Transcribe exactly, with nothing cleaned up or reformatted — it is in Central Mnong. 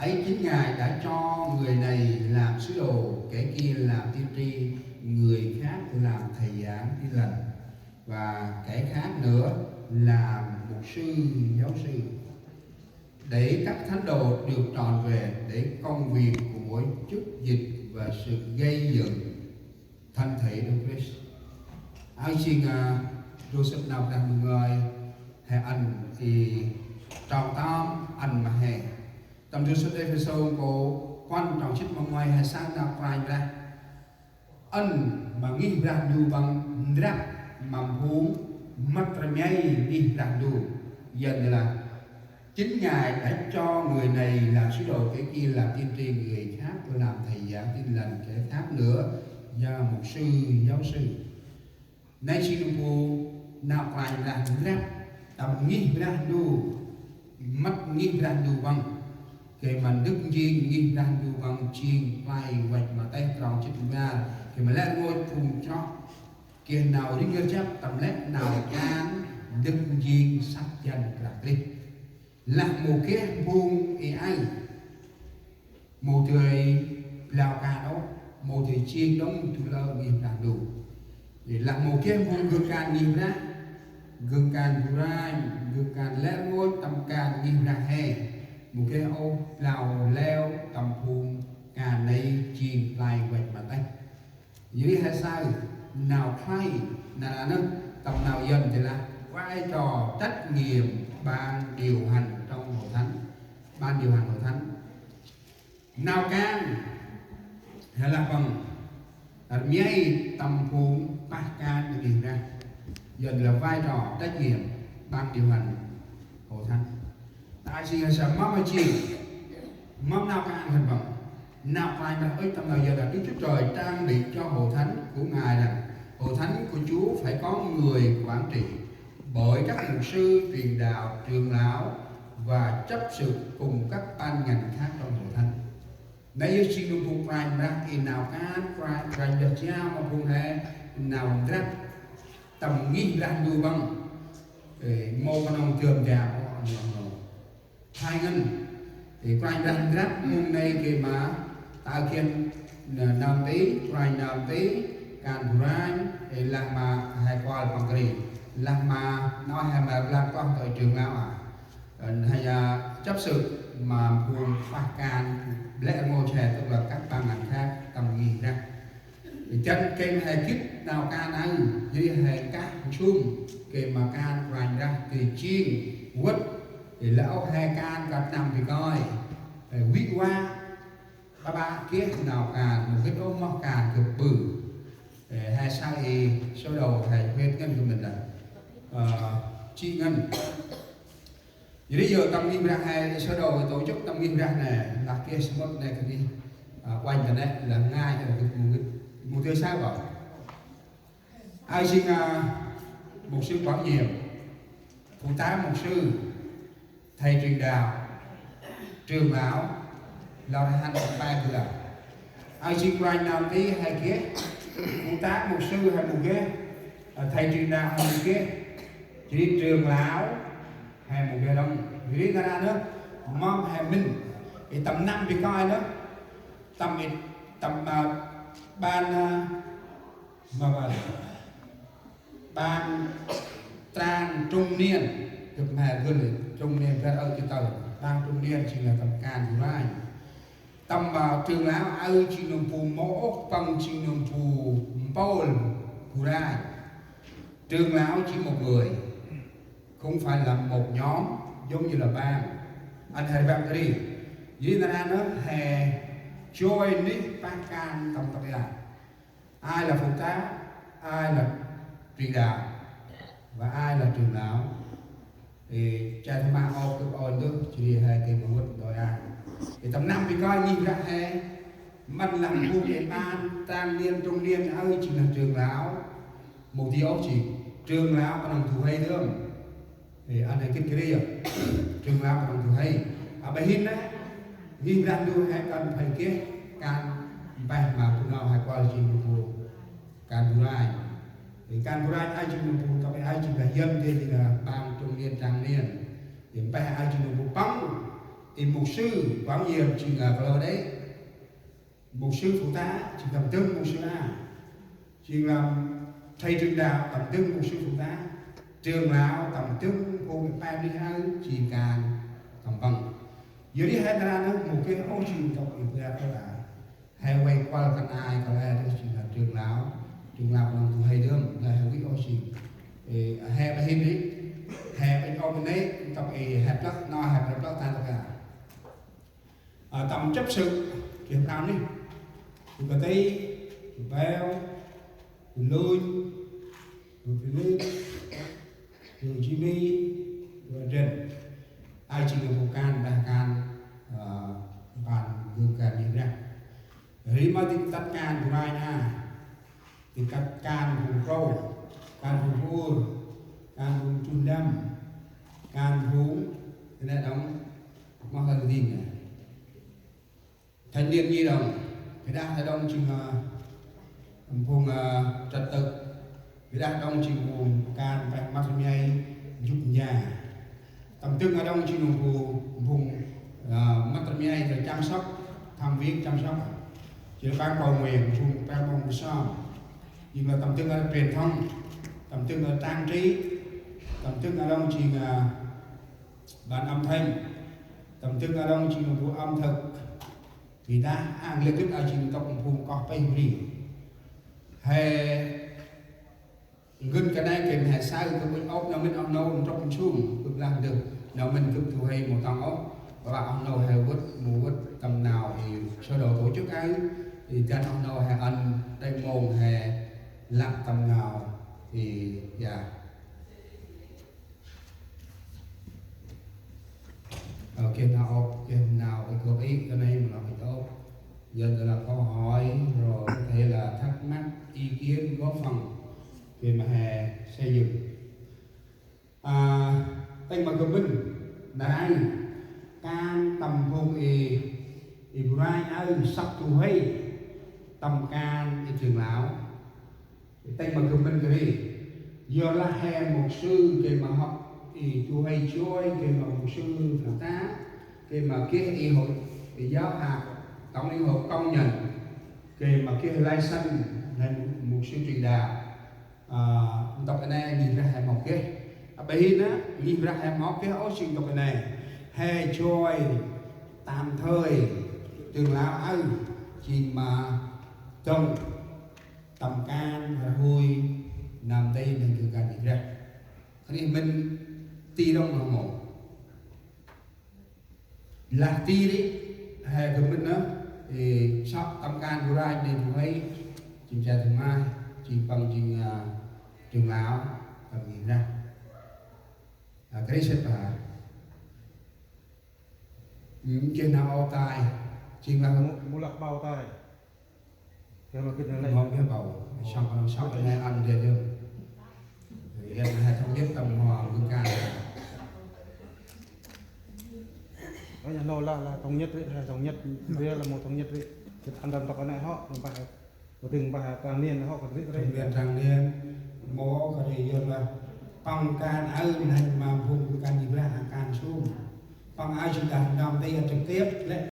Ấy, chính Ngài đã cho người này làm sứ đồ, kẻ kia làm tiên tri, người khác làm thầy giảng Tin Lành, và kẻ khác nữa làm mục sư, giáo sư, để các thánh đồ được trọn vẹn, để công việc của mỗi chức dịch và sự gây dựng thành thể Đấng Christ. Aơ jêng, a, Joseph nau Brah Ndu ngơi, he ăn i trong tâm ăn ma he. Tâm Joseph Êphêsô nkô̆ puăn trong jê̆t ma nguay he saơ nau Kôranh Brah ăn ma ngih Brah Ndu Păng ndrăp ma phung mât rmei ngih Brah Ndu. Yơn lah, chính Ngài đã cho người này làm sứ đồ, kẻ kia làm tiên tri, người khác làm thầy giảng Tin Lành, kẻ khác nữa là mục sư, giáo sư. Nây jêng nơm bu nau Kôranh Brah ndrăp tâm ngih Brah Ndu, mât ngih Brah Ndu Păng. Gay ma ndâk njêng ngih Brah Ndu Păng jêng play văch ma têh trong jê̆t ma bar. Gay ma lĕ rngôch phung chroh geh nau rĭng rjăp tâm lĕ nau kan ndâk njêng săk jăn Brah Krist. Lah mâu geh phung i aơ, mâu dơi blau kan ôh, mâu dơi jêng đŏng du lơ ngih Brah Ndu. Lah mâu geh phung gơ̆ kan ngih Brah, gơ̆ kan bu ranh, gơ̆ kan lĕ rngôch tâm kan ngih Brah he, mâu geh ôh blau leo tâm phung kan nây jêng play văch ma têh. Yor ri he saơ nau khlay nar aơ nơh, tâm nau Yuăn jêh lah vai trò trách nhiệm ban điều hành trong hội thánh, ban điều hành hội thánh. Nau kan he lah păng rmei tâm phung pah kan ngih Brah. Yuăn lah vai trò trách nhiệm ban điều hành hội thánh. Ta jêng he saơ mâm ma jêng, mâm nau kan he păng. Nau Kôranh Brah ŭch tâm nau Yuăn là Đức Chúa Trời trang bị cho hội thánh của Ngài rằng hội thánh của Chúa phải có người quản trị bởi các mục sư, truyền đạo, trưởng lão và chấp sự cùng các ban ngành khác trong hội thánh. Nây yơh jêng nơm bu Kôranh Brah i nau kan Kôranh, Kôranh Brah jao ma phung he nau ndrăp tâm ngih Brah Ndu Păng. Ê, mâu knŏng dơm jao ôh, ơ, ơ, ơ. Thai ngăn. Ê, Kôranh Brah ndrăp phung nây gay ma tơ kiăn, nơm ti, Kôranh nơm ti, kan bu ranh, ê, lah ma he kuăl păng kri, lah ma nau he ma rlăng kloh ntơm trưởng lão a. Ơ, he, a, chấp sự ma phung pah kan lĕ rngôch he, tức là các ban ngành khác tâm ngih Brah. Jăn gay ma he gĭt nau kan aơ, yor ri he kah nsum gay ma kan Kôranh Brah gay jêng vât, ê, lĕ ôh he kan kơt năm bi kơi, ê, vĭ va, ƀaƀă geh nau kan, mâu gĭt ôh moh kan gâp ƀư. Ê, he saơ i sơ đồ he vêt ngăn gâp mĭn lah, ơ, jêh ngăn. Yor ri yơh tâm ngih Brah he, sơ đồ tổ chức tâm ngih Brah nê, lah geh samƀŭt nê kơt nih, a, uănh ta nê, lah ngai ta nê gâp mâu gĭt, mâu dơi saơ ƀơh. Aơ jêng, a, mục sư quản nhiệm, phụ tá mục sư, thầy truyền đạo, trưởng lão, lah he hăn tâm pe gâp lah. Aơ jêng Kôranh nơm ti he geh, phụ tá mục sư he mâu geh, a, thầy truyền đạo he mâu geh, yor ri trưởng lão he mâu geh đŏng. Yor ri nar aơ nơh, mâm he mĭn, i tâm năm bi kơi nơh, tâm i, tâm, a, ban, a, ma ban, ban trang trung niên, gâp mhe gưl trung niên bar ơ jê̆ tơ. Ban trung niên jêng lah tâm kan bu ranh. Tâm, à, trưởng lão aơ jêng nơm bu mâu ôh păng jêng nơm bu mpôl bu ranh. Trưởng lão chỉ một người, không phải là một nhóm giống như là ban. Ăn he rbăng ri. Yor nar aơ nơh he joi nih pah kan tâm tăk ya. Ai là phụ tá, ai là truyền đạo và ai là trưởng lão. Ê, cha thơ ma ôp tŭk ôn tŭk, jêh ri he gay ma vât đôi a. Ê, tâm năm bi kơi ngih Brah he, mân lăng bu ê ban, trang niên, trung niên, aơ jêng lah trưởng lão. Mục đích ôh jêng, trưởng lão knŏng du huê dơm. Ê, ăn he gĭt kri yơh. Trưởng lão knŏng du huê. A, ƀa hên nê, ngih Brah Ndu he kăn phải geh kan mpeh ma bu nau he kuăl jêng nơm bu kan bu ranh. Ê, kan bu ranh aơ jêng nơm bu, tapi aơ jêng lah Yuăn dê jêng lah ban trung niên, trang niên. Ê, mpeh aơ jêng nơm bu păng Ê, mục sư quản nhiệm jêng, à, Klô đê. Mục sư phụ tá jêng tâm dâng mục sư a. Jêng là thầy truyền đạo tâm dâng mục sư phụ tá. Trưởng lão tâm dâng phung pe ri aơ jêng kan tâm păng. Yor ri he ndra nơh mâu geh ôh jêng ntŭk i bri aơ lah. He vay kuăl kăl e, kăl e nơh jêng là trưởng lão. Trưởng lão nơh du huê dơm, nơh he vay ôh jêng. Ê, he bơh hên ri. He bơh ôp nê, ntŭk i he plăk, nơh he plăk ta ntŭk a. À, tâm chấp sự, geh năm nê. Gŭ Kati, gŭ Beo, gŭ Lônh, gŭ Philip, gŭ Jimmy, gŭ Adrian. Aơ jêng phung kan, đah kan, à, ban gŭ kan Yuăn. Ri ma dĭk tât kan Ukraina, dĭk tât kan phung Krô, kan phung Ur, kan phung Trung Nam, kan phung, nê đŏng, mâu lah dĭng nê. Thanh niên nhi đồng, ƀiălah đah đŏng jêng, ơ, phung, ơ, trật tự, ƀiălah đah đŏng jêng phung kan pe măt rmei, jŭk ja. Tâm dâng đah đŏng jêng phung, phung, ơ, măt rmei, chăm sóc, thăm viếng chăm sóc. Jêng là ban cầu nguyện, phung pe mông sơm. Jêng là tâm dâng truyền thông, tâm dâng trang trí, tâm dâng đah đŏng jêng, ơ, ban âm thanh, tâm dâng đah đŏng jêng phung ẩm thực. Ƀiălah ăn lĕ gĭt a jêng ntŭk phung koh pêh bri. He ngăn kơt nây gay ma he saơ gâp ŭch ôp nau mĭn oh nô ntrŭk nsum, gâp lah ndơ nau mĭn gâp du huê mâu tŏng ôh. Ƀiălah oh nô he vât, mâu vât tâm nau i sơ đồ tổ chức aơ, i găn oh nô he ăn đê̆ mông he lăp tâm nau i ya. Ơ, geh nau ôp, geh nau i gôp i, kơt nây mâu lah i ôp. Yor ri là câu hỏi rồi có thể là thắc mắc, ý kiến, góp phần khi mà hè xây dựng. À, tĭng ma gâp mĭn, nđa kan tâm phung i, i bri aơ săk du huê, tâm kan i trưởng lão. Tĭng ma gâp mĭn kơt ri. Yorlah he mục sư gay ma hŏ i du huê joi, gay ma mục sư phụ tá, gay ma geh i hội, i giáo hạt, tổng liên hội công nhận, gay ma geh license, he mục sư truyền đạo. À, ntŭk nê ngih brah he mâu geh. À, bơh hên nơh, ngih brah he mâu geh ôh jêng ntŭk nê. He joi tạm thời trưởng lão aơ, jêng ma dŏng tâm kan rhui nơm nti nơh gŭ kan ngih brah. Kơt nây mĭn ti đŏng nơh mâu. Lah ti ri, he gâp mĭn nơh, ê, sŏk tâm kan gŭ ranh nê du huê, jêng cha Thơ Mai, jêng păng jêng, à, trưởng lão, tâm ngih brah. À, kơt nây sât pa. Ư, geh nau ôp tay, jêng lah mâu, mâu lah ƀao tay. Geh ma gĭt nau lĕ. Mâu geh ƀao, sŏk, sŏk nê ăn dê dơm. Ê, he thống nhất tâm ho gŭ kan. Ơ, ya nô lah, lah thống nhất ri, he thống nhất ri, lah mâu thống nhất ri. Gĭt ăn tâm ntŭk nê hŏ, tâm pah, gâp dâng pah trang niên hŏ, gâp ri ri. Trang niên, trang niên, mâu kơt ri yor lah. Păng kan aơ nây ma phung gŭ kan ngih brah kan sum. Păng aơ jêng đah nơm nti trực tiếp lĕ